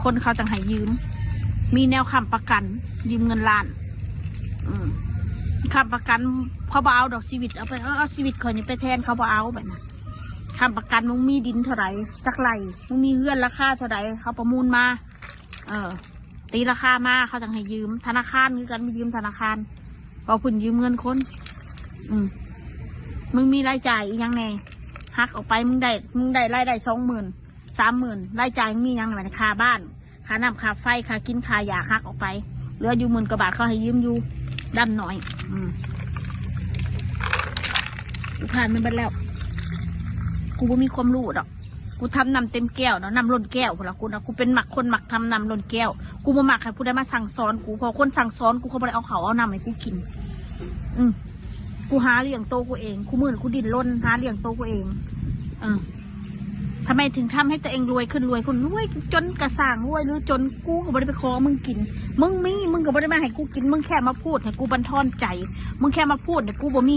ຄົນເຂົາຈັ່ງໃຫ້ຢືມ ມີແນວຄ້ຳປະກັນ ຢືມເງິນລ້ານ ອືມ ຄ້ຳປະກັນ ເຂົາບໍ່ເອົາດອກຊີວິດ ເອົາໄປ ເອີ ເອົາຊີວິດຂ້ອຍນີ້ໄປແທນ ເຂົາບໍ່ເອົາແບບນັ້ນ. ຄ້ຳປະກັນ ມຶງມີດິນເທົ່າໃດຈັກໄຮ່ ມຶງມີເຮືອນລາຄາເທົ່າໃດ ເຂົາປະມູນມາ ເອີ ຕີລາຄາມາ ເຂົາຈັ່ງໃຫ້ຢືມ. ທະນາຄານຄືກັນ ຢືມທະນາຄານ ເວົ້າພື້ນຢືມເງິນຄົນ ອືມ ມຶງມີລາຍຈ່າຍອີ່ຫຍັງແດ່ ຫັກອອກໄປ ມຶງໄດ້ ມຶງໄດ້ລາຍໄດ້ສອງໝື່ນ ສາມໝື່ນ ລາຍຈ່າຍມຶງມີຫຍັງແດ່ ຄ່າບ້ານ ຄ່ານ້ຳ ຄ່າໄຟ ຄ່າກິນ ຄ່າຢາ ຫັກອອກໄປ ເຫຼືອຢູ່ໝື່ນກວ່າບາດ ເຂົາໃຫ້ຢືມຢູ່ດຳໜ້ອຍ ອືມ ກູຜ່ານມັນເບິດແລ້ວ ກູບໍ່ມີຄວາມຮູ້ດອກ ກູທຳນ້ຳເຕັມແກ້ວເນາະ ນ້ຳລົ້ນແກ້ວພຸ້ນລະ ກູນະ ກູເປັນມັກ ຄົນມັກທຳນ້ຳລົ້ນແກ້ວ ກູບໍ່ມັກໃຫ້ຜູ້ໃດມາສັ່ງສອນກູ ເພາະຄົນສັ່ງສອນກູ ເຂົາບໍ່ໄດ້ເອົາເຂົ້າເອົານ້ຳໃຫ້ກູກິນ ອືມ ກູຫາລ້ຽງໂຕກູເອງ ຄູ່ມື້ນີ້ກູດີ້ນລົນຫາລ້ຽງໂຕກູເອງ ເອີ ທຳໄມເຖິງທຳໃຫ້ຕົວເອງລວຍຂຶ້ນ ລວຍຂຶ້ນ ລວຍຈົນກະສ້າງ ລວຍຫຼືຈົນ ກູກໍບໍ່ໄດ້ໄປຂໍມຶງກິນ ມຶງມີ ມຶງກໍບໍ່ໄດ້ມາໃຫ້ກູກິນ ມຶງແຄ່ມາພູດໃຫ້ກູບັນທອນໃຈ ມຶງແຄ່ມາພູດໃຫ້ກູບໍ່ມີ